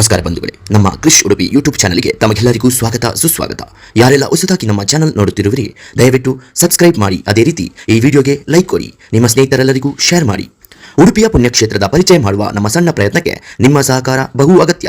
ನಮಸ್ಕಾರ ಬಂಧುಗಳೇ, ನಮ್ಮ ಕ್ರಿಶ್ ಉಡುಪಿ ಯೂಟ್ಯೂಬ್ ಚಾನಲ್ಗೆ ತಮಗೆಲ್ಲರಿಗೂ ಸ್ವಾಗತ ಸುಸ್ವಾಗತ. ಯಾರೆಲ್ಲ ಹೊಸದಾಗಿ ನಮ್ಮ ಚಾನಲ್ ನೋಡುತ್ತಿರುವಿರಿ, ದಯವಿಟ್ಟು ಸಬ್ಸ್ಕ್ರೈಬ್ ಮಾಡಿ. ಅದೇ ರೀತಿ ಈ ವಿಡಿಯೋಗೆ ಲೈಕ್ ಕೊಡಿ, ನಿಮ್ಮ ಸ್ನೇಹಿತರೆಲ್ಲರಿಗೂ ಶೇರ್ ಮಾಡಿ. ಉಡುಪಿಯ ಪುಣ್ಯಕ್ಷೇತ್ರದ ಪರಿಚಯ ಮಾಡುವ ನಮ್ಮ ಸಣ್ಣ ಪ್ರಯತ್ನಕ್ಕೆ ನಿಮ್ಮ ಸಹಕಾರ ಬಹು ಅಗತ್ಯ.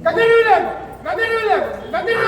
ಗಗನ ಗಗನ ಗಗನ.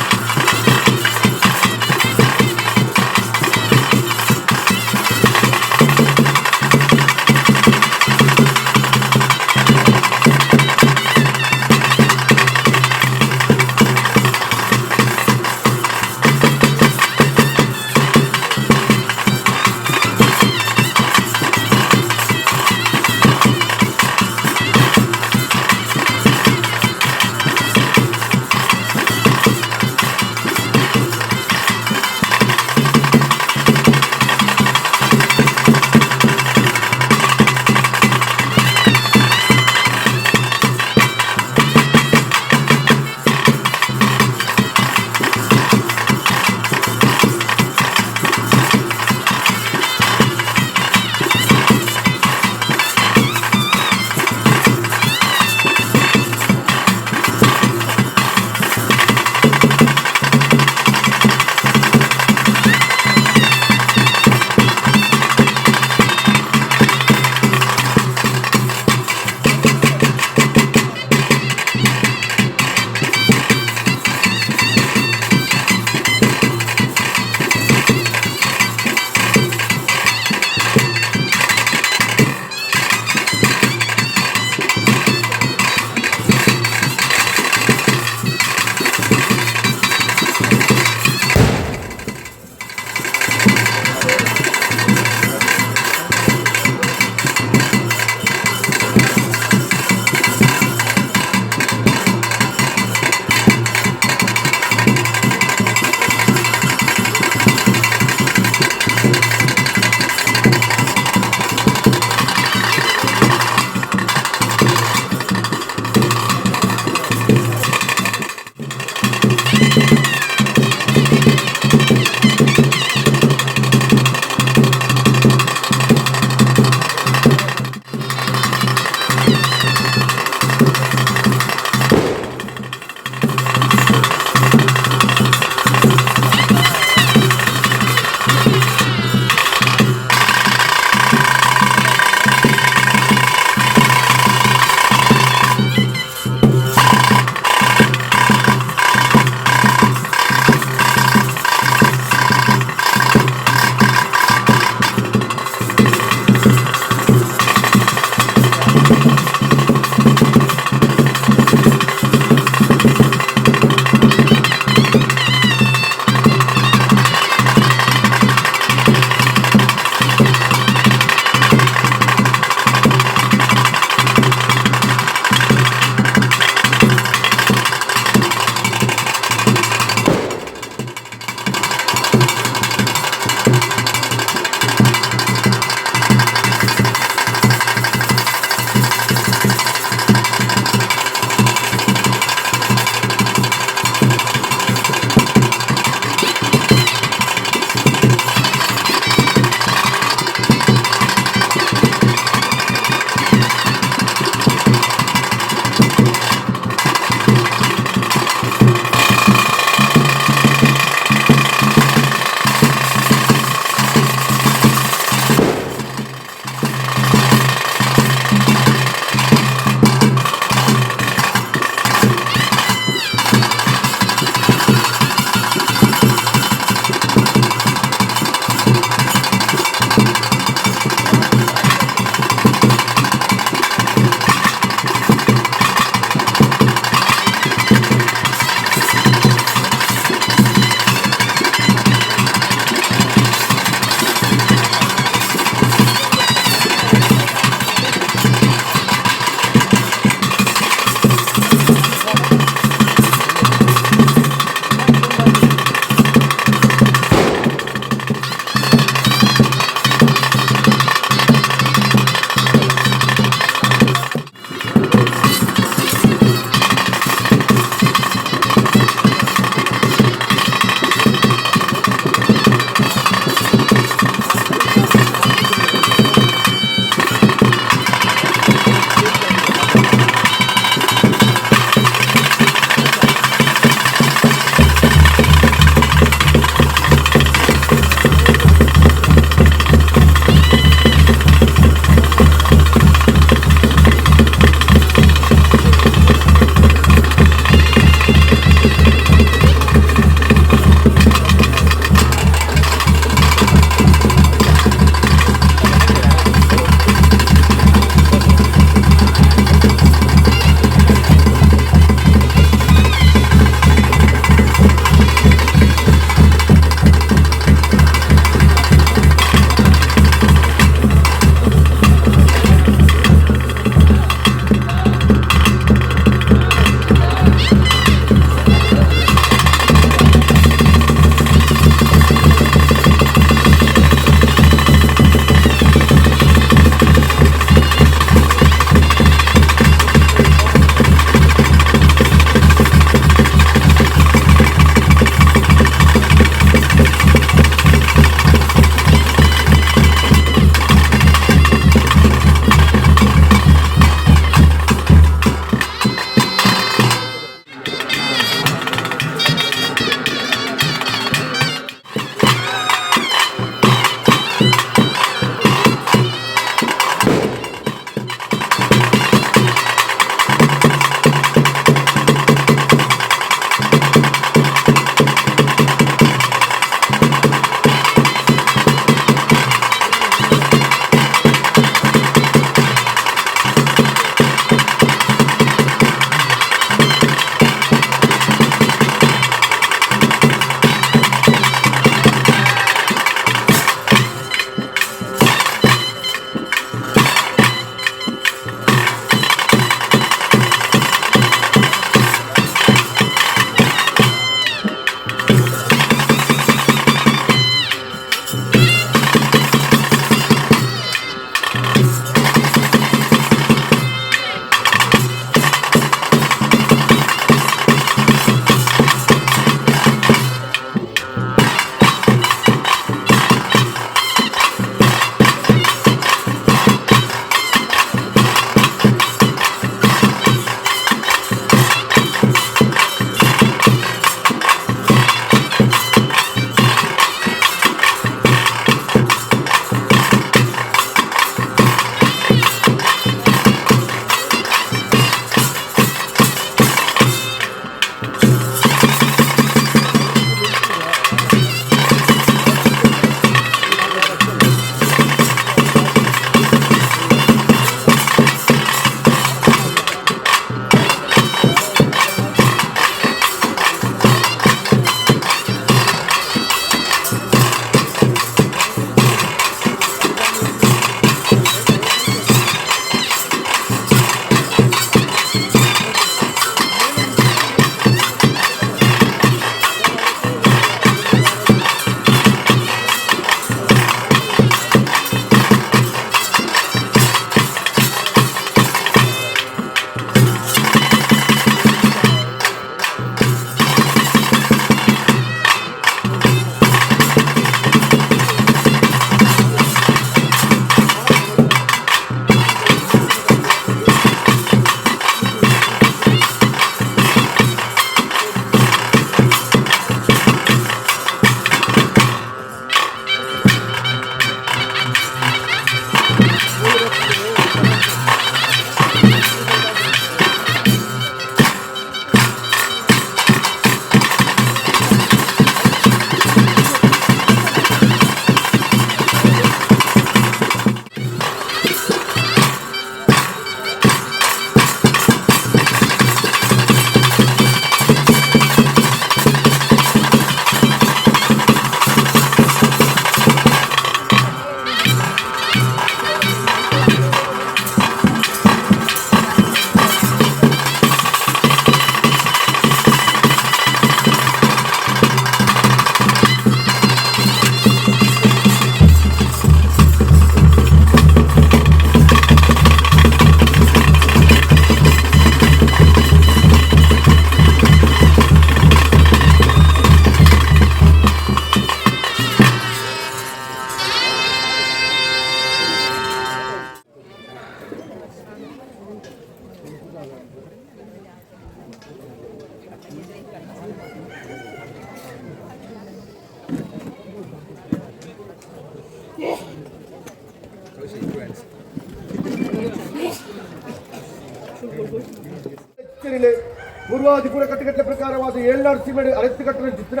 ಪೂರ್ವಾದಿ ಪೂರ ಕಟ್ಟುಕಟ್ಟಲೆ ಪ್ರಕಾರವಾದ ಏಳ್ನಾಡು ಸೀಮೆ ಅರೆತ್ತು ಕಟ್ಟನ ಚಿತ್ರ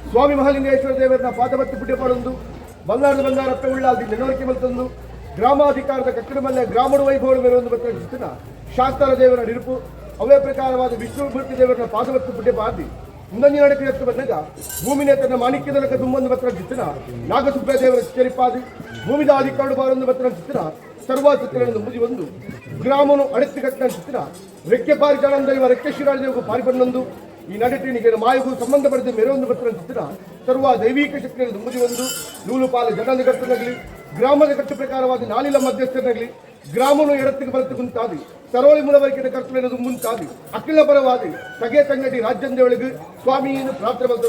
ಸ್ವಾಮಿ ಮಹಾಲಿಂಗೇಶ್ವರ ದೇವರನ್ನ ಪಾದಬತ್ತಿ ಪುಣ್ಯ ಪಾಡೊಂದು ಬಲ್ನಾಡು ಬಂಗಾರಪ್ಪೆ ಉಳ್ಳಾಲ್ದಿ ನೆನವರಿಕೆ ಮಲ್ತೊಂದು ಗ್ರಾಮಾಧಿಕಾರದ ಕಟ್ಟಡ ಮಲ್ಲೆ ಗ್ರಾಮಣ ವೈಭವ ಮೇಲೊಂದು ಬತ್ತಿನ ಚಿತ್ರ ಶಾಸ್ತಾರ ದೇವರ ನಿರುಪು ಅವೇ ಪ್ರಕಾರವಾದ ವಿಷ್ಣುಮೂರ್ತಿ ದೇವರನ್ನ ಪಾದಬತ್ತಿ ಪುಣ್ಯ ಪಾದಿ ಮುಂದೊಂದು ನಡಕೆ ಎತ್ತು ಬಂದಾಗ ಭೂಮಿನೇ ತನ್ನ ಮಾಣಿಕ್ಯದಲಕ ದುಮ್ಮೊಂದು ಬತ್ತಿನ ಚಿತ್ರ ನಾಗಸುಬ್ಬ ದೇವರ ಚರಿಪಾದಿ ಭೂಮಿದ ಅಧಿಕಾರಡು ಬಾರೊಂದು ಬತ್ತಿನ ಚಿತ್ರ ಸರ್ವಾಸಕ್ತಿಗಳನ್ನು ಮುಗಿ ಒಂದು ಗ್ರಾಮನು ಅಡೆತ್ತು ಕಟ್ಟಿನ ಚಿತ್ರ ರೆಕ್ಕೆ ಪಾರಿ ಜಲಂದರಿವ ರೆಕ್ಕೆ ಶಿರಾಳಿ ಪಾರಿ ಬನ್ನೊಂದು ಈ ನಡಟಿನಿಗೆ ಮಾಯಗೂ ಸಂಬಂಧ ಪಡೆದ ಮೆರವೊಂದು ಬತ್ತಿನ ಚಿತ್ರ ಸರ್ವ ದೈವಿಕ ಶಕ್ತಿಯನ್ನು ದುಂಬುದಿ ಒಂದು ನೂಲು ಪಾಲು ಜನದ ಕಟ್ಟನಗಲಿ ಗ್ರಾಮದ ಕಟ್ಟು ಪ್ರಕಾರವಾದ ನಾಲಿಲ ಮಧ್ಯಸ್ಥರನಾಗಲಿ ಗ್ರಾಮನು ಎಡತ್ತಿಗೆ ಬಲತ್ತಿಗೆ ಮುಂತಾದಿ ಸರೋಳಿ ಮೂಲವರಿಕೆಯ ಕರ್ತವ್ಯನದು ಮುಂತಾದಿ ಅಖಿಲ ಪರವಾದಿ ತಗೆ ತಂಗಡಿ ರಾಜ್ಯಂದೇವಳಿಗೆ ಸ್ವಾಮಿಯನ್ನು ಪ್ರಾರ್ಥನೆ ಬಂದ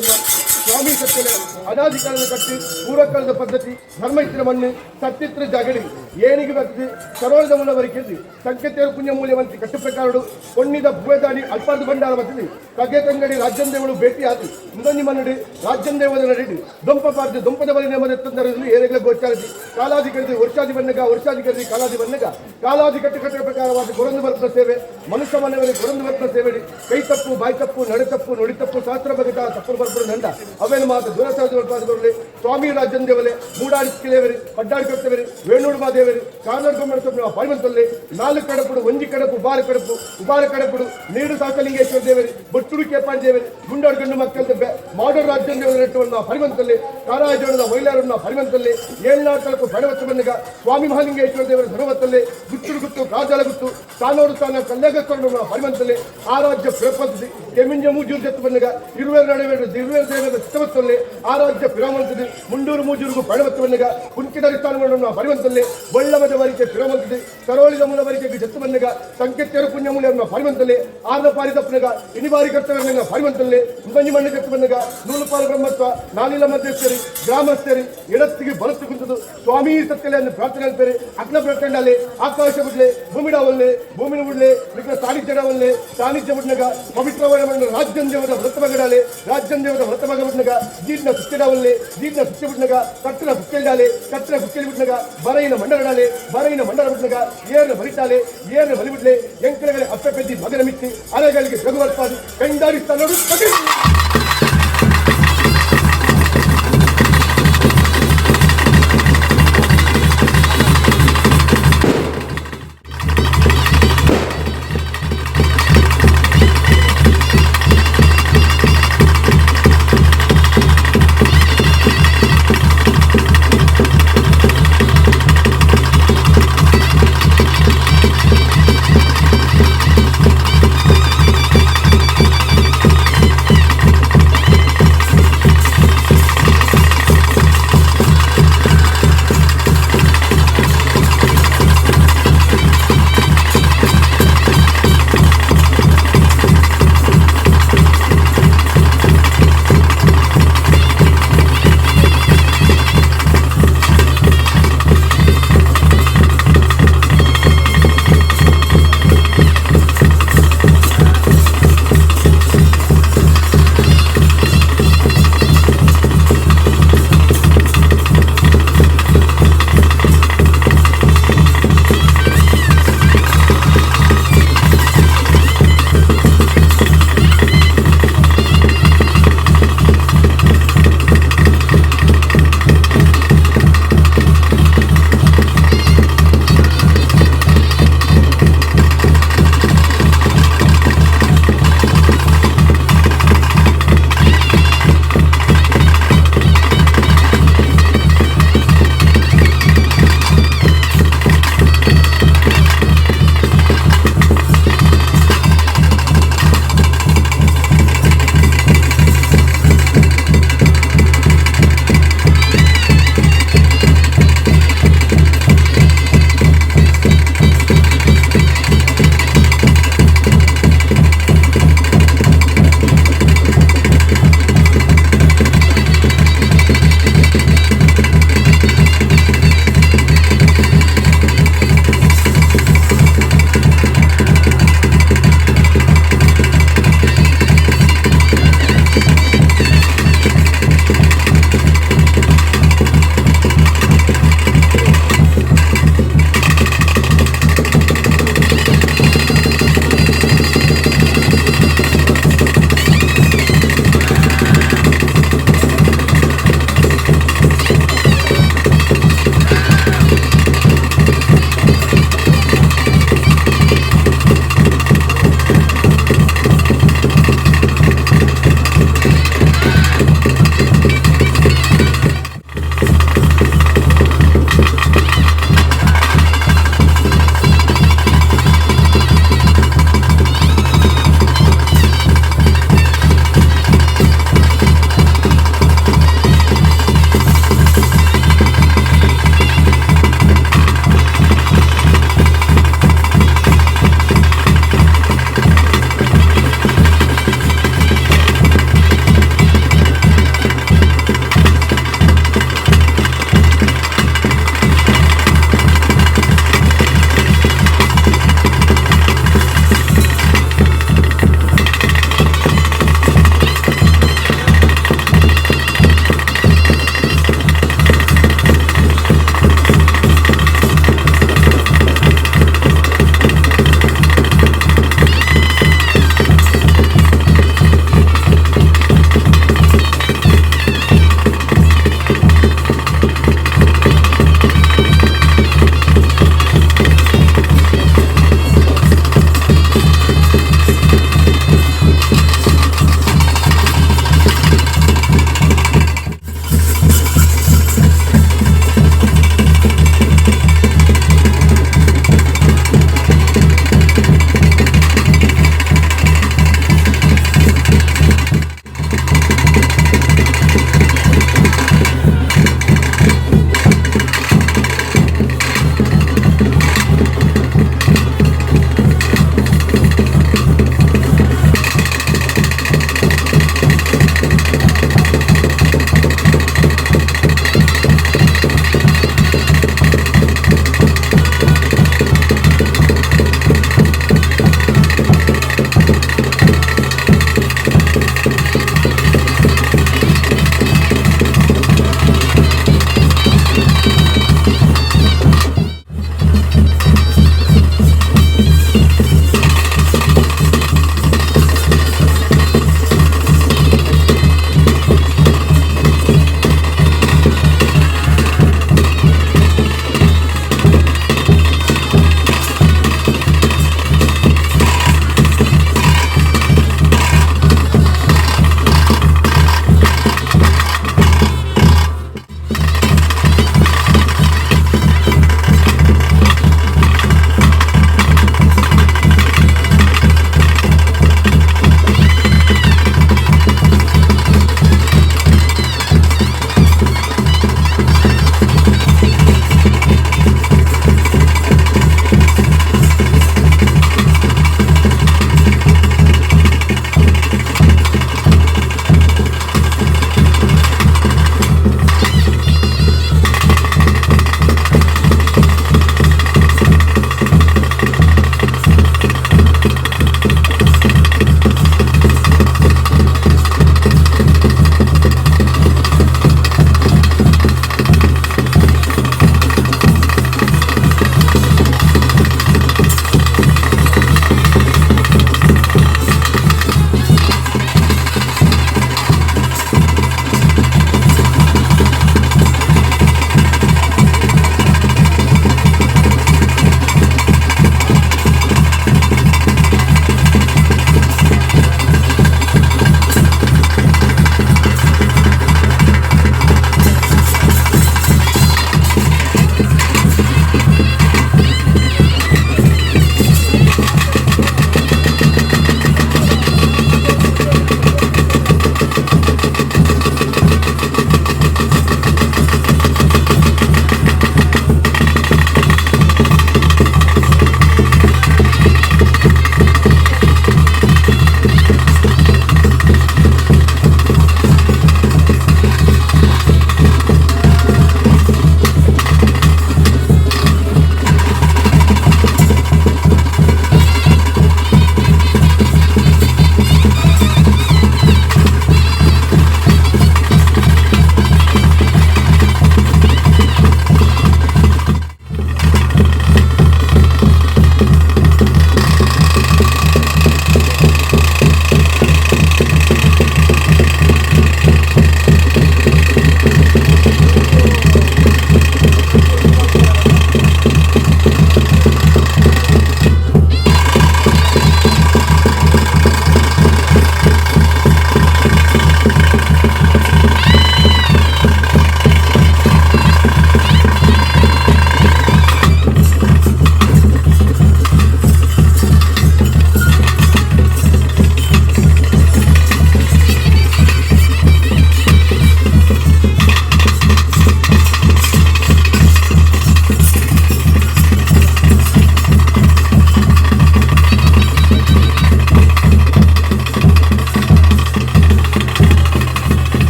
ಸ್ವಾಮಿ ಸತ್ಯನ ಅನಾದಿ ಕಾಲದ ಕಟ್ಟಿ ಪೂರ್ವಕಾಲದ ಪದ್ಧತಿ ಧರ್ಮ ಇತ್ತಿನ ಮಣ್ಣು ಸತ್ಯತ್ರ ಜಗಡಿ ಏನಿಗೆ ಬರ್ತದೆ ಸರೋಳದ ಮೂಲವರಿಕೆಯಲ್ಲಿ ಸಂಕೇತರ ಪುಣ್ಯ ಮೂಲ್ಯವಂತಿ ಕಟ್ಟು ಪ್ರಕಾರಡು ಪೊಣ್ಣಿದ ಭೂವೆದಾಡಿ ಅಲ್ಪಾರ್ಧ ಭಂಡಾರ ಬರ್ತದೆ ತಗೆ ತಂಗಡಿ ರಾಜ್ಯಂದೇವಳು ಭೇಟಿಯಾದಿ ಮುಂದೊಂದು ಮನ್ನಡಿ ರಾಜ್ಯಂದೇವದ ನಡಿಡಿ ದೊಂಪ ಪಾರ್ದು ದೊಂಪದ ಬಲಿ ನೇಮದ ಎತ್ತಂದರಲ್ಲಿ ಏರೆಗಳ ಗೋಚಾರಿಸಿ ಕಾಲಾದಿ ಕರೆದಿ ವರ್ಷಾದಿ ಬನ್ನಗ ವರ್ಷಾದಿ ಕರೆದಿ ಕಾಲಾದಿ ಬನ್ನಗ ಕಾಲಾದಿ ಕಟ್ಟು ಕಟ್ಟಡ ಪ್ರಕಾರವಾದ ಕೊರಂದು ಬರ್ಪನ ಸೇವೆ ಮನುಷ್ಯ ಮನೆಯವರಿಗೆ ಕೊರಂದು ಬರ್ಪನ ಸೇವೆ ಕೈ ತಪ್ಪು ಬಾಯಿ ತಪ್ಪು ನಡೆ ತಪ್ಪು ನುಡಿ ತಪ್ಪು ಶಾಸ್ತ್ರ ಬಗೆತ ತಪ್ಪು ಬರ್ಪುರ ದಂಡ ಅವೇನು ಮಾತು ದುರಸಾದಿ ಬರ್ಪಾದವರಲ್ಲಿ ಸ್ವಾಮಿ ರಾಜ್ಯಂದೇವಲೆ ಮೂಡಾಡಿ ಕಿಲೇವರಿ ಪಡ್ಡಾಡಿ ಕರ್ತೇವರಿ ವೇಣೂರು ಮಾದೇವರಿ ಕಾರ್ನಾಡ್ ಗೊಮ್ಮಡ ಪಾಳ್ಮಂತಲ್ಲಿ ನಾಲ್ಕು ಕಡಪುಡು ಒಂಜಿ ಕಡಪು ಉಬಾರ ಕಡಪು ಉಬಾರ ಕಡಪುಡು ನೀಡು ಸಾಕಲಿಂಗೇಶ್ವರ ದೇವರಿ ಬೊಟ್ಟುಡು ಕೇಪಾಣಿ ದೇವರಿ ಗುಂಡಾಡು ಗಂಡು ಮಕ್ಕಳ ದೆಬ್ಬೆ ಮಾಡೋ ರಾಜ್ಯಂದೇವರ ನೆಟ್ಟುವನ್ನ ಪರಿಮಂತಲ್ಲಿ ಕಾರಾಜೋಣದ ವೈಲಾರನ್ನ ಪರಿಮಂತಲ್ಲಿ ಏಳ್ನಾಡು ತಲುಪು ಬಡವತ್ತು ಬಂದಾಗ ಸ್ವಾಮಿ ಮಹಾಲಿಂಗೇಶ್ವರ ದೇವರ ಧರ್ಮವತ್ತಲ್ಲಿ ಗುತ್ತುಡು ಗುತ್ತು ಕಾಜಾಲ ಗುತ್ತು ತಾನೋಡು ತಾನ ಕಲ್ಯಾಗಸ್ವರನ ಪರಿಮಂತಲ್ಲಿ ಆರಾಧ್ಯ ಪ್ರಪಂಚಿ ಕೆಮಿಂಜ ಮೂಜೂರು ಜತ್ತು ಬಂದಾಗ ಇರುವೆರ ನಡುವೆ ಇರುವೆರ ದೇವರ ಚಿತ್ತವತ್ತಲ್ಲಿ ಆರಾಧ್ಯ ಪಿರಮಂತದಿ ಮುಂಡೂರು ಮೂಜೂರಿಗೂ ಪಡವತ್ತು ಬಂದಾಗ ಕುಂಕಿದರಿ ಸ್ಥಾನಗಳನ್ನು ಪರಿಮಂತಲ್ಲಿ ಬೊಳ್ಳಮದ ವರಿಕೆ ಪಿರಮಂತದಿ ಸರೋಳಿದ ಮೂಲ ವರಿಕೆಗೆ ಜತ್ತು ಬಂದಾಗ ಸಂಕೆತ್ಯರು ಪುಣ್ಯ ಮೂಲ್ಯವನ್ನು ಪರಿಮಂತಲ್ಲಿ ಆರ್ನ ಪಾರಿ ತಪ್ಪನಗ ಇನಿಬಾರಿ ಕರ್ತವ್ಯ ಪರಿಮಂತಲ್ಲಿ ಮುಂಬಂಜಿ ಮಣ್ಣು ಜತ್ತು ಬಂದಾಗ ನೂಲುಪಾಲು ಬ್ರಹ್ಮತ್ವ ನಾಲಿಲ ಮಧ್ಯಸ್ಥರಿ ಗ್ರಾಮಸ್ಥರಿ ಎಡತ್ತಿಗೆ ಬಲತ್ತು ಕುಂತದು ಸ್ವಾಮಿ ಸತ್ಯಲೆಯನ್ನು ಪ್ರಾರ್ಥನೆ ಹೇಳ್ತಾರೆ ಅಗ್ನ ಪ್ರಕಂಡಲ್ಲಿ ಆಕಾಶ ಬಿಡ್ಲೆ ಭೂಮಿಡವಲ್ಲೆ ಭೂಮಿನ ಬಿಡ್ಲೆ ವಿಗ್ರಹ ಸಾನ್ನಿಧ್ಯಡವಲ್ಲೆ ಸಾನ್ನಿಧ್ಯ ಬಿಡ್ನಗ ಪವಿತ್ರವಾದ ರಾಜ್ಯಂದೇವರ ವ್ರತಮಗಡಾಲೆ ರಾಜ್ಯಂದೇವರ ವ್ರತಮಗ ಬಿಡ್ನಗ ಜೀರ್ಣ ಸುತ್ತಿಡವಲ್ಲೆ ಜೀರ್ಣ ಸುತ್ತಿ ಬಿಡ್ನಗ ಕಟ್ಟನ ಸುತ್ತಿಲ್ಡಾಲೆ ಕಟ್ಟನ ಸುತ್ತಿಲ್ ಬಿಡ್ನಗ ಬರೈನ ಮಂಡಲಡಾಲೆ ಬರೈನ ಮಂಡಲ ಬಿಡ್ನಗ ಏರ್ನ ಬಲಿತಾಲೆ ಏರ್ನ ಬಲಿಬಿಡ್ಲೆ ಎಂಕಲಗಳೆ ಅಪ್ಪ ಪೆದ್ದಿ ಮಗನ ಮಿತ್ತಿ ಅಲೆಗಳಿಗೆ ರಘುವರ್ಪಾದಿ ಕಂಡಾರಿ ತನ್ನಡು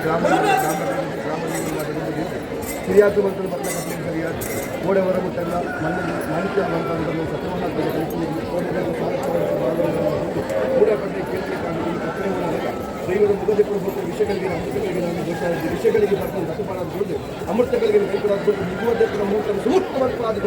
ಗ್ರಾಮ ಹಿರಿಯಾತು ಮಂತ್ರ ಬತ್ತಲ ಕಟ್ಟಲೆ ಸರಿಯಾದ ಕೋಡೆ ಹೊರ ಮುಟ್ಟಲ್ಲ ಮಣ್ಣಿಗೆ ಮಾಣಿಕ್ಯ ಮಂತ್ರ ಸತ್ಯಮಹಾತ್ಮ ಕೂಡ ಪಟ್ಟೆ ಕೇಂದ್ರ ಈ ಕತ್ತಲೆ ಒಳಗೆ ದೈವದ ಮುಗದೆ ಕೊಡುವ ವಿಷಗಳಿಗೆ ಅಮೃತಗಳಿಗೆ ನಾನು ದೋಷ ವಿಷಗಳಿಗೆ ಬರ್ತದೆ ರಸಪಾಡಾದ ಅಮೃತಗಳಿಗೆ ಕೈಕೊಡಾದ ನಿಗುವದಕ್ಕೆ ಮೂರ್ತ ಸುಮೂರ್ತವಾದ.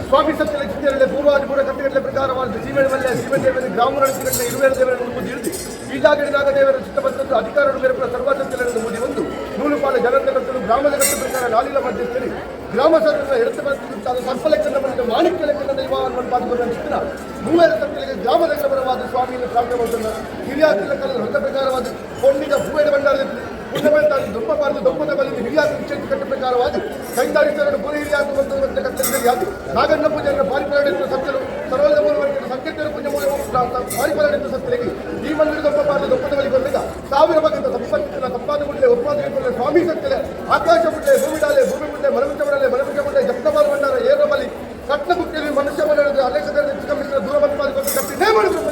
ಸ್ವಾಮಿ ಸತ್ಯಲ ಚಿತ್ತರಲ್ಲೇ ಪೂರ್ವಾದಿ ಪೂರ ಕಟ್ಟೆಗಟ್ಟಲೆ ಪ್ರಕಾರವಾದ ಸೀಮೆಮಲ್ಲೆ ಸೀಮೆದೇವರ ಗ್ರಾಮ ನಡೆಸಿಗಟ್ಟಲೆ ಇರುವೇರ ದೇವರನ್ನು ಮುದಿ ಹಿಡಿದು ಈಜಾಗಡಿ ನಾಗದೇವರ ಚಿತ್ತಬಂದದ್ದು ಅಧಿಕಾರರು ಮೇರೆಪುರ ಸರ್ವಸತ್ಯಲನ್ನು ಮುದಿ ಒಂದು ನೂಲುಪಾಲ ಜನರ ಕಟ್ಟಲು ಗ್ರಾಮದ ಕಟ್ಟು ಪ್ರಕಾರ ನಾಲಿಲ ಮಧ್ಯಸ್ಥರಿ ಗ್ರಾಮ ಸರ್ವರ ಎಡತ ಬಂದ ಸರ್ಪಲೆಕ್ಕನ್ನ ಬಂದ ಮಾಣಿಕ್ಯ ಲೆಕ್ಕನ ದೈವ ಪಾದಗುರುನ ಚಿತ್ರ ಮೂವರ ಸತ್ಯಲಿಗೆ ಗ್ರಾಮದ ಪರವಾದ ಸ್ವಾಮಿಯನ್ನು ಪ್ರಾರ್ಥನೆ ಮಾಡುತ್ತನ್ನ ಹಿರಿಯ ತಿಲಕದ ಹೊಸ ಪ್ರಕಾರವಾದ ಪೊನ್ನಿದ ಹೂವೇಡ ಭಂಡಾರದ ಪುಣ್ಯವಂತ ದೊಂಪಬಾರದು ದೊಂಪದ ಬಲಿ ಹಿರಿಯ ಕಟ್ಟ ಪ್ರಕಾರವಾದ ಕೈಂದಾರಿಸರನ್ನು ಪುರಿ ಹಿರಿಯ ಮತ್ತು ಕತ್ತರಿಯಾದ ನಾಗಣ್ಣ ಪೂಜೆಯನ್ನು ಪಾರಿಪರಾಡಿದ ಸತ್ಯರು ಸರ್ವದ ಮೂಲವರ್ಗದ ಸಂಕೇತರ ಪೂಜೆ ಮೂಲ ಪಾರಿಪರಾಡಿದ ಸತ್ಯರಿಗೆ ಈ ಮಂದಿರ ದೊಂಪಬಾರದು ದೊಂಪದ ಬಲಿ ಬಂದಾಗ ಸಾವಿರ ಬಗೆದ ಸಂಪತ್ತಿನ ಸಂಪಾದ ಗುಡ್ಲೆ ಉತ್ಪಾದನೆ ಸ್ವಾಮಿ ಸತ್ಯಲೆ ಆಕಾಶ ಗುಡ್ಲೆ ಭೂಮಿ ಡಾಲೆ ಭೂಮಿ ಗುಡ್ಲೆ ಮಲಮುಖ ಬರಲೆ ಮಲಮುಖ ಗುಡ್ಲೆ ಜಪ್ತಬಾರ ಭಂಡಾರ ಏರ ಬಲಿ ಕಟ್ನ ಗುಟ್ಟಿಯಲ್ಲಿ ಮನುಷ್ಯ ಮನೆಯ ಅನೇಕ ಚಿಕ್ಕ ದೂರ ಬಂದು ಕಟ್ಟಿ ನೇ ಮಾಡಿದ್ರು.